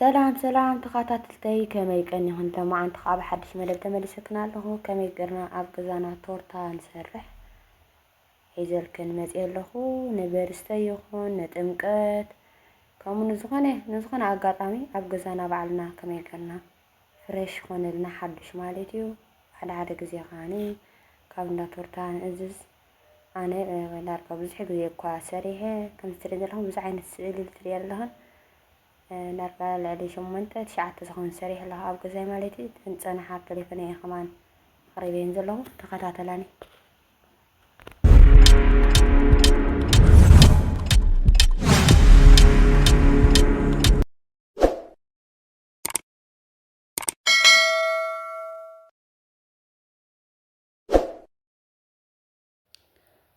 ሰላም ሰላም ተኸታተልተይ፣ ከመይ ቀኒኹም? ሎማዓንቲ ከዓ ብሓድሽ መደብ ተመሊሰክን ኣለኹ። ከመይ ጌርና ኣብ ገዛና ቶርታ ንሰርሕ ሒዘልክን መፅየ ኣለኹ። ንበርዝተይ ይኹን ንጥምቀት፣ ከምኡ ንዝኾነ ንዝኾነ ኣጋጣሚ ኣብ ገዛና ባዕልና ከመይ ጌርና ፍሬሽ ይኾነልና፣ ሓዱሽ ማለት እዩ። ሓደ ሓደ ግዜ ከዓኒ ካብ እንዳ ቶርታ ንእዝዝ። ኣነ እ፣ ዳርጋ ብዙሕ ግዜ እኳ ሰሪሐ፣ ከምዚ ትሪኢ ዘለኹም ብዙሕ ዓይነት ስእሊ ትሪኢ ኣለኽን። እ፣ ዳርጋ ልዕሊ ሸሞንተ ትሽዓተ ዝኸውን ሰሪሐ ኣለኹ ኣብ ገዛይ ማለት እዩ። እተን ዝጸንሓ ኣብ ቴሌፎነይ እየ ከማን ኣቕሪበየን ዘለኹ። ተኸታተላኒ።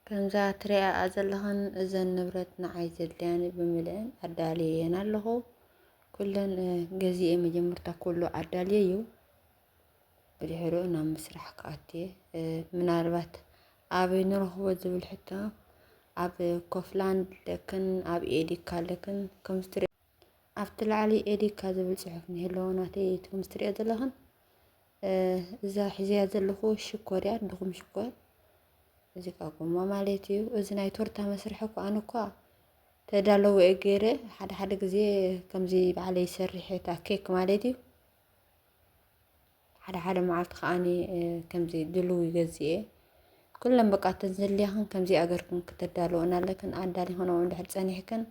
ከምዛ ትሪኣኣ ዘለኽን እዘን ንብረት ንዓይ ዘድልያኒ ብምልአን ኣዳልየየን ኣለኹ። ኩለን፣ እ፣ ገዚኤ መጀመርታ ኩሉ ኣዳልየዩ። ብድሕሪኡ ናብ ምስራሕ ክኣቱ እየ። እ፣ ምናልባት ኣበይ ንረኽቦ ዝብል ሕቶ ኣብ ኮፍላንድ ኣለክን ኣብ ኤዲካ ኣለክን ከምዚ ትሪኦ ኣብቲ ላዕሊ ኤዲካ ዝብል ጽሑፍ እኒሀ ኣለዎ። ናተይ እቲ ከምዚ ትሪኦ ዘለኽን፣ እ፣ እዛ ሒዘያ ዘለኹ ሽኮር እያ፣ ድኹም ሽኮር። እዚ ከዓ ጎማ ማለት እዩ። እዚ ናይ ቶርታ መስርሒ እኮ ኣነ እኳ ተዳለወ እየ ገይረ። ሓደ ሓደ ግዜ ከምዚ ባዕለይ ይሰርሕ እየ፣ እታ ኬክ ማለት እዩ። ሓደ ሓደ መዓልቲ ከዓኒ፣ እ፣ ከምዚ ድልው ይገዝእ እየ። ኩለን በቃ እተን ዘድልያኽን ከምዚ ኣገርክን ክተዳልወን ኣለክን። ኣዳሊኽን ኣብኡ እንድሕር ጸኒሕክን፣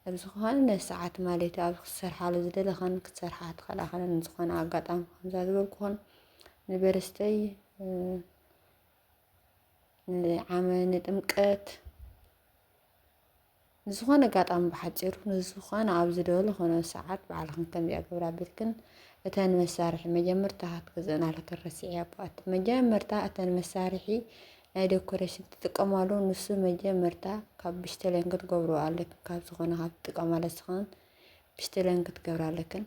ኣብ ዝኾነ ሰዓት ማለት እዩ፣ ኣብ ክትሰርሓሉ ዝደለኽን ክትሰርሓ ትኽእላ ኸን፣ ዝኾነ ኣጋጣሚ ከምዛ ዝበልኩኽን ንበርዝተይ፣ እ፣ ንዓመ፣ ንጥምቀት፣ ንዝኾነ ኣጋጣሚ ብሓጺሩ፣ ንዝኾነ ኣብ ዝደለኽንኦ ሰዓት ባዕልኽን ከምዚኣ ገብራ ኣቢልክን እተን መሳርሒ መጀመርታ ክትገዝእን ኣለክን። ረሲዐያ እኮ፣ እቲ መጀመርታ እተን መሳርሒ ናይ ዴኮሬሽን ትጥቀማሉ፣ ንሱ መጀመርታ ካብ ብሽተሌን ክትገብርኦ ኣለክን። ካብ ዝኾነ ካብ ትጥቀማሉ ንስኽን ብሽተሌን ክትገብራ ኣለክን።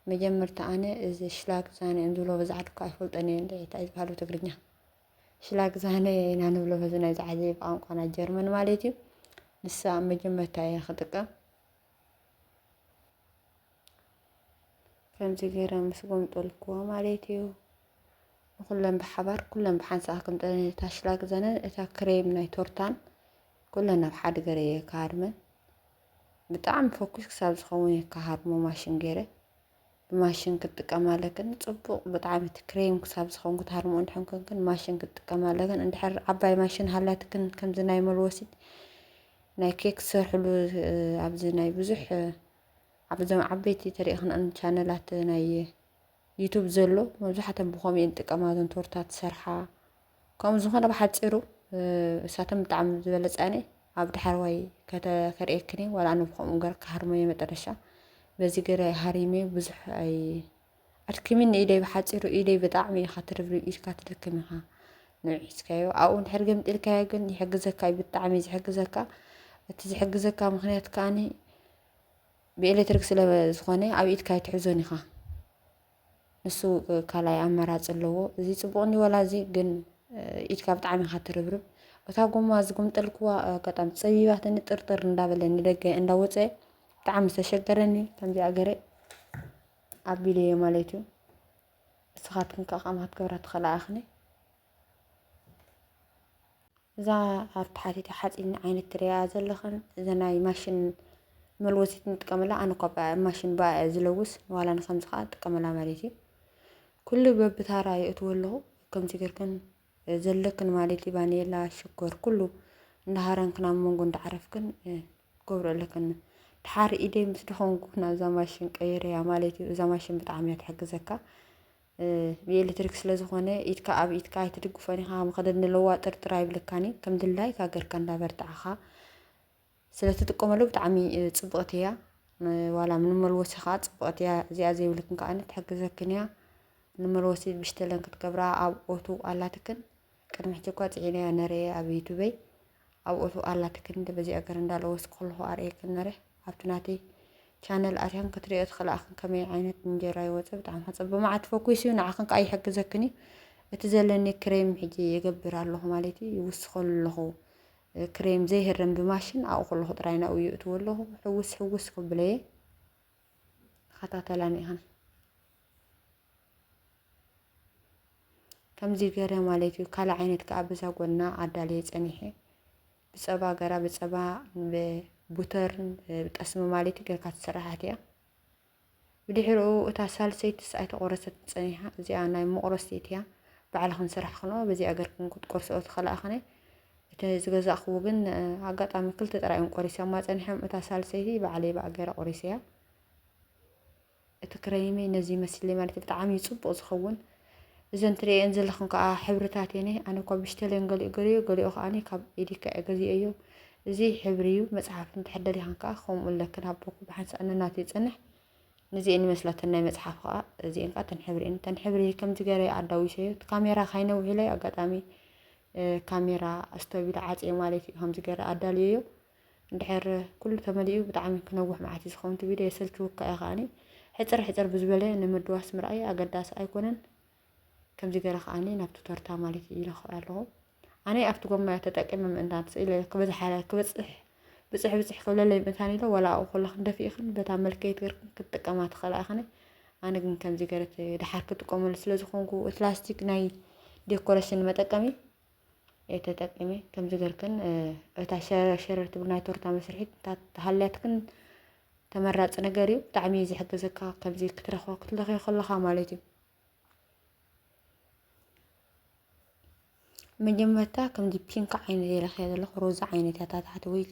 መጀመርታ ኣነ እዚ ሽላግ ዛነ እንድብሎ በዚ ዓዲ እኮ ኣይፈልጦን እየ፣ እንድዒ እንታይ ዝበሃል ብትግርኛ? ሽላግ ዛነ ኢና ንብሎ በዚ ናይዚ ዓዲ ብቋንቋ ናይ ጀርመን ማለት እዩ። ንሳ ኣብ መጀመርታ እየ ክጥቀም። ከምዚ ገይረ ምስ ጎምጠልክዎ ማለት እዩ። ንኩለን ብሓባር፣ ኩለን ብሓንሳእ ክምጠለን፣ እታ ሽላግ ዛነን እታ ክሬም ናይ ቶርታን ኩለን ኣብ ሓደ ገይረ እየ ክሃርመን። ብጣዕሚ ፈኩስ ክሳብ ዝኸውን እየ ክሃርሞ ማሽን ገይረ። ብማሽን ክትጥቀማ ኣለክን። ጽቡቕ ብጣዕሚ እቲ ክሬም ክሳብ ዝኸውን ክትሃርሞ እንድሕን ኮንክን ማሽን ክትጥቀማ ኣለክን። እንድሕር ዓባይ ማሽን ሃላትክን ከምዚ ናይ መልወሲት ናይ ኬክ ዝሰርሕሉ፣ እ፣ ኣብዚ ናይ ብዙሕ፣ እ፣ ኣብዞም ዓበይቲ ተሪእኽን ቻነላት ናይ ዩቱብ ዘሎ መብዛሕተን ብኸምኡ እየን ዝጥቀማ፣ እዘን ቶርታ ትሰርሓ። ከምኡ ዝኾነ ብሓጺሩ፣ እ፣ እሳተን ብጣዕሚ ዝበለጸ ኣነ ኣብ ዳሕረዋይ ከተ-፣ ከርእየክን እየ፣ ዋላ ኣነ ብኸምኡ ገር ክሃርሞ እየ መጠረሻ። በዚ ገረ ሃሪመ ብዙሕ ኣይ-፣ ኣድኪምኒ ኢደይ፣ ብሓጺሩ ኢደይ ብጣዕሚ ኢኻ ትርብርብ፣ ኢድካ ትደክም ኢኻ ንዑ ሒዝካዮ። ኣብኡ እንድሕር ገምጢልካዮ ግን ይሕግዘካ እዩ፣ ብጣዕሚ እዩ ዝሕግዘካ። እቲ ዝሕግዘካ ምኽንያት ከኣኒ ብኤሌክትሪክ ስለ ዝኾነ ኣብ ኢድካ ኣይትሕዞን ኢኻ። ንሱ ካልኣይ ኣማራጺ ኣለዎ። እዚ ጽቡቕ እንዲ ወላ እዚ ግን፣ እ፣ ኢድካ ብጣዕሚ ኢኻ ትርብርብ። እታ ጎማ ዝጎምጠልክዋ ኣጋጣሚ ጸቢባትኒ፣ ጥርጥር እንዳበለ ንደገ እንዳወጸ ብጣዕሚ ዝተሸገረኒ። ከምዚኣ ገረ ኣቢለዮ ማለት እዩ። ንስኻትክን ከኣ ከምኣ ክትገብራ ትኽእላ ኢኽኒ። እዛ ኣብ ታሕቲ ሓፂን ዓይነት ትሪኣ ዘለኽን፣ እዛ ናይ ማሽን መልወሲት ንጥቀመላ። ኣነ እኳ ብኣ-፣ ማሽን ብኣ እየ ዝለውስ፣ ዋላ ንከምዚ ከዓ እጥቀመላ ማለት እዩ። ኩሉ በብታራ የእትዎ ኣለኹ። ከምዚ ገርክን ዘለክን ማለት እዩ፣ ቫኒላ፣ ሽኮር፣ ኩሉ እንዳሃረንክን ኣብ መንጎ እንዳዓረፍክን፣ እ፣ ገብሮ ኣለክን። ድሓር ኢደይ ምስ ደኸንኩ ናብዛ ማሽን ቀይረያ ማለት እዩ። እዛ ማሽን ብጣዕሚ እያ ትሕግዘካ። እ፣ ብኤሌክትሪክ ስለ ዝኾነ ኢድካ ኣብ ኢድካ ኣይትድግፎን ኢኻ። መኽደኒ ኣለዋ፣ ጥርጥር ኣይብለካን እዩ። ከም ድላይካ ገርካ እንዳበርታዕኻ ስለ ትጥቀመሉ ብጣዕሚ፣ እ፣ ጽብቕቲ እያ። እ፣ ዋላ ንመልወሲ ኸኣ ጽብቕቲ እያ። እዚኣ ዘይብልክን ከኣ ትሕግዘክን እያ። ንመልወሲ ብሽተለን ክትገብራ ኣብ ኦቱ ኣላትክን። ቅድሚ ሕጂ እኳ ጽዒነያ ነረየ ኣብ ዩቱበይ። ኣብ ኦቱ ኣላትክን፣ እንደ በዚኣ ገር እንዳለወስኩ ከለኹ ኣርእየክን ነረ። ኣብቲ ናተይ ቻነል ኣትያክን ክትሪኦ ትኽእላ ኣኽን ከመይ ዓይነት እንጀራ ይወጽእ። ብጣዕሚ ከ ጽቡቅ መዓት ፈኲስ እዩ፣ ንዓኽን ከኣ ይሕግዘክን እዩ። እቲ ዘለኒ ክሬም ሕጂ ይገብር ኣለኹ ማለት እዩ፣ ይውስኸሉ ኣለኹ። ክሬም ዘይህረም ብማሽን ኣብኡ ከለኹ ጥራይ ናብኡ የእትዎ ኣለኹ። ሕውስ ሕውስ ክብለየ። ከታተላኒ ኢኸን። ከምዚ ገይረ ማለት እዩ። ካልእ ዓይነት ከኣ በዛ ጎና ኣዳልየ ጸኒሐ። ብጸባ ገራ፣ ብጸባ፣ ብቡተር፣ ብጠስሚ ማለት እዩ፣ ጌርካ ትስራሕ እያ። ብድሕሪኡ እታ ሳልሰይትስ ኣይተቖረሰትን ጸኒሓ። እዚኣ ናይ መቑረሲት እያ። ባዕልኽን ስራሕ ኽንኦ፣ በዚኣ ገርክን ክትቆርስኦ ትኽእላ ኢኽን። እቲ ዝገዛእኽዎ ግን፣ ኣጋጣሚ ክልተ ጥራይ እየን ቆሪሰማ ጸኒሐም። እታ ሳልሰይቲ ባዕለይ ብኣ ገይረ ቆሪሰያ። እቲ ክሬመይ ነዚ ይመስል ማለት እዩ። ብጣዕሚ እዩ ጽቡቕ ዝኸውን። እዘን ትርእየን ዘለኽን ከኣ ሕብርታት እየን። ኣነ እኳ ብሽተለን ገሊኡ ገሊኡ፣ ገሊኡ ከኣ ካብ ኤዲካ እየ ገዚኤዮ። እዚ ሕብሪ እዩ። መጽሓፍ እንድሕር ደሊኽን ከኣ ከምኡ ኣለክን ሃበኩ። ብሓንሳእ ነናቱ ይጸንሕ። ነዚኤን ይመስላ እተን ናይ መጽሓፍ ከኣ። እዚኤን ከኣ እተን ሕብሪ እየን። እተን ሕብሪ ከምዚ ገይረ ኣዳዊሰዮ። እቲ ካሜራ ካይነውሕ ኢለ ኣጋጣሚ፣ እ፣ ካሜራ ስቶብ ኢለ ዓጽየ ማለት እዩ። ከምዚ ገይረ ኣዳልየዮ። እንድሕር ኩሉ ተመሊኡ ብጣዕሚ ክነውሕ መዓት እዩ ዝኸውን እቲ ቪድዮ፣ የሰልችወካ እዩ ከኣኒ። ሕጽር ሕጽር ብዝበለ ንምድዋስ ምርኣይ ኣገዳሲ ኣይኮነን። ከምዚ ገይረ ከኣኒ ናብቲ ቶርታ ማለት እዩ ኢለ ክርኢ ኣለኹ። ኣነ ኣብቲ ጎማ እየ ተጠቂመ ምእንታን ስኢለ ክበዝሓ፣ ክበጽሕ፣ ብጽሕ ብጽሕ ክብለለይ ምእንታን ኢለ፣ ዋላ ኣብኡ ከለኽን ደፊእኽን በታ መልከይት ገርክን ክትጥቀማ ትኽእላ ኢኽን። ኣነ ግን ከምዚ ገይረ እቲ ደሓር ክጥቀመሉ ስለ ዝኾንኩ፣ እቲ ላስቲክ ናይ ዴኮሬሽን መጠቀሚ እየ ተጠቂመ። ከምዚ ገርክን፣ እ፣ እታ ሸረ-፣ ሸረር ትብል ናይ ቶርታ መስርሒት እንታ ተሃልያትክን ተመራጺ ነገር እዩ። ብጣዕሚ እዩ ዝሕግዘካ፣ ከምዚ ክትረኽቦ ክትለኽዮ ከለኻ ማለት እዩ። መጀመርታ ከምዚ ፒንክ ዓይነት እየ ለኽያ ዘለኹ፣ ሮዛ ዓይነት እያ እታ ታሕተወይቲ።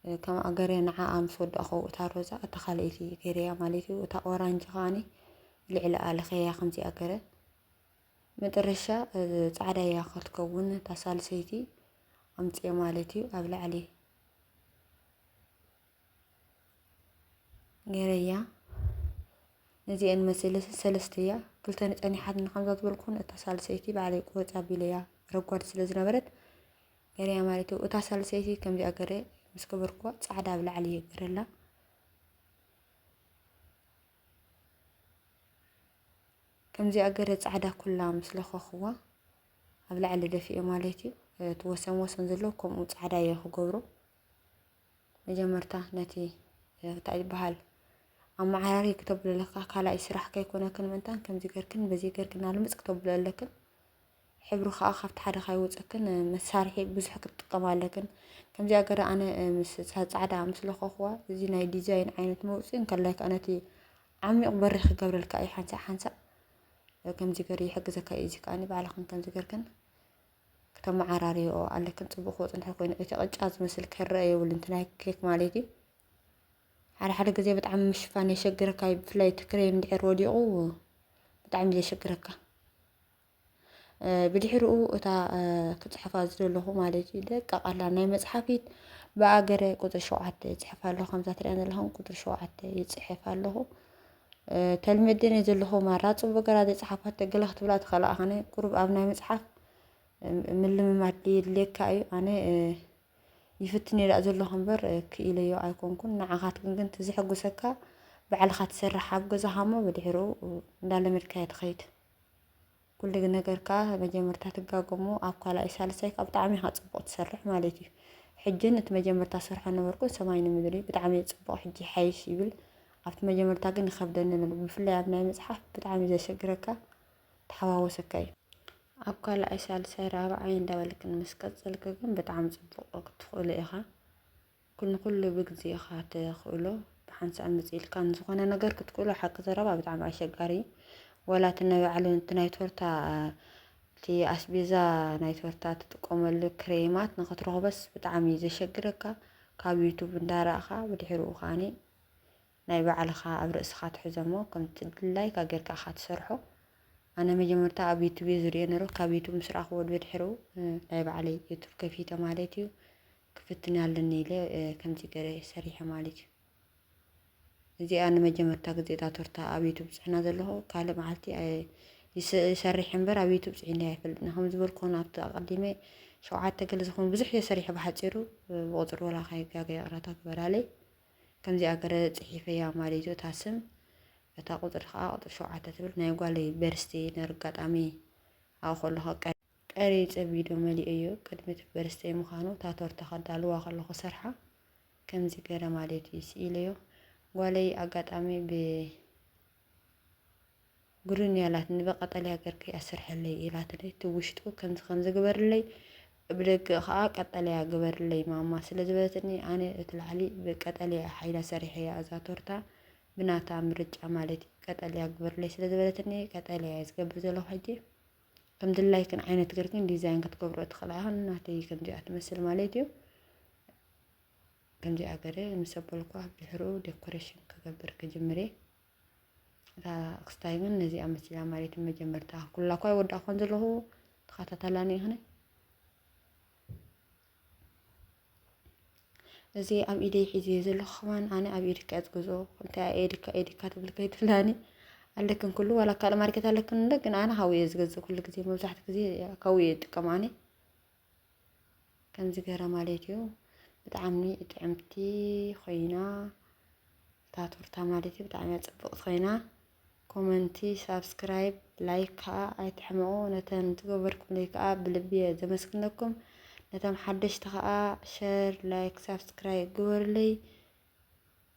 እ፣ ከምኣ ገረ ንዓኣ ምስ ወዳእኹ እታ ሮዛ፣ እታ ካልኣይቲ ገይረያ ማለት እዩ። እታ ኦራንጅ ከኣኒ ልዕሊኣ ለኽየያ ከምዚኣ ገረ። መጨረሻ፣ እ፣ ጻዕዳ እያ ክትከውን እታ ሳልሰይቲ ኣምጽኤ ማለት እዩ። ኣብ ላዕሊ ገይረያ። ነዚአን መሰለ ሰለስተ እያ። ክልተ ንጸኒሓትኒ ከምዛ ዝበልኩን እታ ሳልሰይቲ ባዕለይ ቁረጽ ኣቢለያ ረጓድ ስለ ዝነበረት ገይረያ ማለት እዩ። እታ ሳልሰይቲ ከምዚኣ ገረ ምስ ገበርኩዋ ጻዕዳ ኣብ ላዕሊ እየ ገረላ። ከምዚኣ ገረ ጻዕዳ ኩላ ምስ ለኸኽዋ ኣብ ላዕሊ ደፊኤ ማለት እዩ። እቲ ወሰን ወሰን ዘሎ ከምኡ ጻዕዳ እየ ክገብሮ። መጀመርታ ነቲ፣ እ፣ እንታይ ይበሃል፣ ኣመዓራሪ ክተብሎ ኣለካ። ካልኣይ ስራሕ ከይኮነክን ምእንታን ከምዚ ገርክን በዚ ገርክን ኣልምጽ ክተብሎ ኣለክን። ሕብሪ ከኣ ካብቲ ሓደ ካይወጸክን፣ እ፣ መሳርሒ ብዙሕ ክትጥቀማ ኣለክን። ከምዚኣ ገረ ኣነ፣ እ፣ ምስ ጻ-፣ ጻዕዳ ምስ ለኸኽዋ፣ እዚ ናይ ዲዛይን ዓይነት መውጽኢ እንከላይ ከኣ ነቲ ዓሚቕ በሪኽ ክገብረልካ እዩ ሓንሳእ ሓንሳእ። እ፣ ከምዚ ገር ይሕግዘካ እዩ። እዚ ከኣኒ ባዕልኽን ከምዚ ገርክን ክተመዓራርይኦ ኣለክን። ጽቡቕ ክወጽእ እንድሕር ኮይኑ፣ እቲ ቅጫ ዝመስል ክረአ የብሉን፣ እቲ ናይ ኬክ ማለት እዩ። ሓደ ሓደ ግዜ ብጣዕሚ ምሽፋን የሸግረካ እዩ፣ ብፍላይ እቲ ክሬም እንድሕር ወዲቑ ብጣዕሚ ዘሸግረካ። እ፣ ብድሕሪኡ እታ፣ እ፣ ክጽሕፋ ዝደለኹ ማለት እዩ፣ ደቃቕ ኣላ ናይ መጽሓፊት ብኣገረ ቁጽሪ ሸውዓተ ይጽሕፍ ኣለኹ። ከምዛ ትሪኣን ዘለኹም ቁጽሪ ሸውዓተ ይጽሕፍ ኣለኹ። እ፣ ተልምድን እየ ዘለኹ፣ ማራ ጽቡቕ ገራ ዘይጸሓፋት ገለ ክትብላ ትኽእላ። ኣነ ቁሩብ ኣብ ናይ ምጽሓፍ፣ እ፣ ምልምማድ የድልየካ እዩ። ኣነ፣ እ፣ ይፍትን እየ ደኣ ዘለኹ እምበር፣ እ፣ ክኢለዮ ኣይኮንኩን። ንዓኻትክን ግን እቲ ዘሐጉሰካ ባዕልኻ ትሰርሕ ኣብ ገዛኻ እሞ ብድሕሪኡ እንዳለመድካዮ ትኸይድ። ኩሉ ነገር ከኣ መጀመርታ ትጋገሞ፣ ኣብ ካልኣይ ሳልሳይ ከኣ ብጣዕሚ ኢኻ ጽቡቕ ትሰርሕ ማለት እዩ። ሕጂ ነቲ መጀመርታ ሰርሖ ነበርኩ፣ ሰማይ ንምድሪ ብጣዕሚ ጽቡቕ ሕጂ ይሓይሽ ይብል። ኣብቲ መጀመርታ ግን ይኸብደኒ ነይሩ፣ ብፍላይ ኣብ ናይ ምጽሓፍ ብጣዕሚ ዘሸግረካ፣ ተሓዋወሰካ እዩ። ኣብ ካልኣይ ሳልሳይ ራብዓይ እንዳበልክን ምስ ቀጸልኪ ግን ብጣዕሚ ጽቡቕ ክትኽእሎ ኢኻ። ኩሉ ንኩሉ ብግዜ ኢኻ ትኽእሎ። ብሓንሳእ ምጽእ ኢልካ ንዝኾነ ነገር ክትክእሎ፣ ሓቂ ዘረባ ብጣዕሚ ኣሸጋሪ እዩ። ወላ እቲ ናይ ባዕሉ እቲ ናይ ቶርታ፣ እቲ ኣስቤዛ ናይ ቶርታ ትጥቀመሉ ክሬማት ንኽትረኽቦስ ብጣዕሚ እዩ ዘሸግረካ። ካብ ዩቱብ እንዳረኣኻ ብድሕሪኡ ከኣኒ ናይ ባዕልኻ ኣብ ርእስኻ ትሕዞ እሞ ከምቲ ድላይካ ጌርካ ኢኻ ትሰርሖ። ኣነ መጀመርታ ኣብ ዩቱብ እየ ዝርእዮ ነይሩ። ካብ ዩቱብ ምስ ረኣኽዎ ብድሕሪኡ፣ እ፣ ናይ ባዕለይ ዩቱብ ከፊተ ማለት እዩ። ክፍትን ኣለኒ ኢለ፣ እ፣ ከምዚ ገይረ ሰሪሐ ማለት እዩ። እዚኣ ንመጀመርታ ግዜ እታ ቶርታ ኣብ ዩቱብ ጽዕና ዘለኹ። ካልእ መዓልቲ፣ እ፣ ይስ-፣ ይሰርሕ እምበር ኣብ ዩቱብ ጽዒነ ኣይፈልጥን። ከም ዝበልኩ ናብቲ ኣቐዲመ ሸውዓተ ገለ ዝኾኑ ብዙሕ እየ ሰሪሐ ብሓጺሩ፣ እ፣ ብቑጽሪ ወላ ከይጋገ ይቕረታ ግበራለይ። ከምዚኣ ገረ ጽሒፈያ ማለት እዩ እታ ስም። እታ ቁጽሪ ከኣ ቁጽሪ ሸውዓተ ትብል ናይ ጓለይ በርስቲ ነር ኣጋጣሚ ኣብኡ ከለኹ ቀ-፣ ቀሪጸ ቪድዮ መሊኤዮ። ቅድሚ እቲ በርስተይ ምዃኑ እታ ቶርታ ከዳልዋ ከለኹ ሰርሓ ከምዚ ገረ ማለት እዩ ስኢለዮ። ጓለይ ኣጋጣሚ ብ ግሩን ያላትኒ፣ ብቀጠልያ ገርኪ ኣስርሐለይ ኢላትኒ። እቲ ውሽጡ ከምዚ ከምዚ ግበርለይ፣ ብደገ ኸኣ ቀጠልያ ግበርለይ ማማ ስለ ዝበለትኒ፣ ኣነ እቲ ላዕሊ ብቀጠልያ ሓይላ ሰሪሐያ እዛ ቶርታ፣ ብናታ ምርጫ ማለት እዩ። ቀጠልያ ግበርለይ ስለ ዝበለትኒ ቀጠልያ እየ ዝገብር ዘለኹ ሕጂ። ከም ድላይክን ዓይነት ገርክን ዲዛይን ክትገብሮ ትኽእላ ኢኽን። ናተይ ከምዚኣ ትመስል ማለት እዩ። ከምዚኣ ገረ ምስ ኣበልኳ ድሕሩ ዴኮሬሽን ክገብር ክጅምር እየ። እታ ክስታይ ግን ነዚኣ መሲላ ማለት እዩ። መጀመርታ ኩላ እኳ ይወዳእኳን ዘለኹ ተኸታተላኒ ኢኽነ። እዚ ኣብ ኢደይ ሒዘዮ ዘለኹ ከማን ኣነ ኣብ ኢድካ እየ ዝገዝኦ። እንታይ ኢድካ ኢድካ ትብል ከይትብላኒ ኣለክን ኩሉ ዋላ ካልእ ማርኬት ኣለክን እንደ ግን ኣነ ካብኡ እየ ዝገዝእ ኩሉ ግዜ መብዛሕትኡ ግዜ ካብኡ እየ ዝጥቀም ኣነ። ከምዚ ገረ ማለት እዩ። ብጣዕሚ ጥዕምቲ ኮይና እታ ቶርታ ማለት እዩ። ብጣዕሚ እያ ጽብቕቲ ኮይና። ኮመንቲ፣ ሳብስክራይብ፣ ላይክ ከዓ ኣይትሕመቑ። ነተን ዝገበርኩምለይ ከዓ ብልቢ እየ ዘመስግነኩም። ነቶም ሓደሽቲ ከዓ ሸር፣ ላይክ፣ ሳብስክራይብ ግበሩለይ።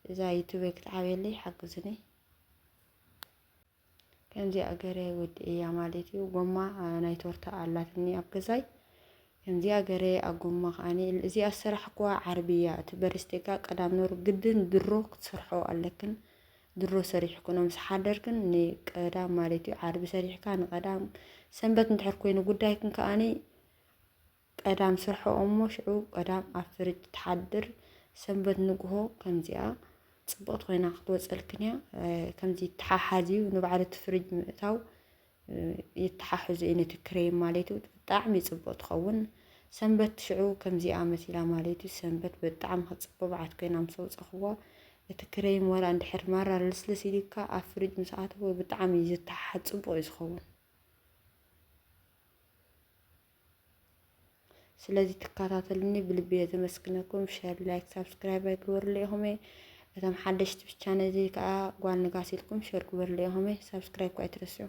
እዛ ዩቱበይ ክትዓብየለይ ሓግዙኒ። ከምዚኣ ገረ ወዲእያ ማለት እዩ። ጎማ ናይ ቶርታ ኣላትኒ ኣብ ገዛይ። ከምዚኣ ገረ ኣብ ጎማ ከዓኒ እዚኣ ዝሰራሕኩዋ ዓርቢ እያ። እቲ በሪስቴካ ቀዳም ነሩ ግድን ድሮ ክትሰርሖ ኣለክን። ድሮ ሰሪሕክኖ ምስ ሓደርክን ንቀዳም ማለት እዩ። ዓርቢ ሰሪሕካ ንቀዳም ሰንበት እንድሕር ኮይኑ ጉዳይክን ከዓኒ ቀዳም ስርሖ እሞ ሽዑ ቀዳም ኣብ ፍርጅ ትሓድር። ሰንበት ንግሆ ከምዚኣ ጽብቕቲ ኮይና ክትወጸልክን እያ። እ፣ ከምዚ ይተሓሓዝ እዩ ንባዕሉ እቲ ፍርጅ ምእታው፣ እ፣ ይተሓሕዙ እዩ ነቲ ክሬም ማለት እዩ። ብጣዕሚ ጽቡቕ ትኸውን። ሰንበት ሽዑ ከምዚኣ መሲላ ማለት እዩ። ሰንበት ብጣዕሚ ክትጽብቕ በዓት ኮይና ምስ ኣውጸኽዋ እቲ ክሬም ዋላ እንድሕር ማራ ልስልስ ኢሉካ ኣብ ፍርጅ ምስ ኣተወ ብጣዕሚ እዩ ዝተሓሓዝ ጽቡቕ እዩ ዝኸውን። ስለዚ ትከታተሉኒ ብልቢ እየ ዘመስግነኩም። ሸር፣ ላይክ፣ ሳብስክራይብ ኣይግበሩለይ ኢኹም እየ። እቶም ሓደሽቲ ብቻ ነዚ ከዓ ጓል ንጋስ ኢልኩም ሸር ግበሩለይ ኢኹም እየ። ሳብስክራይብ ከዓ ኣይትረስዑ።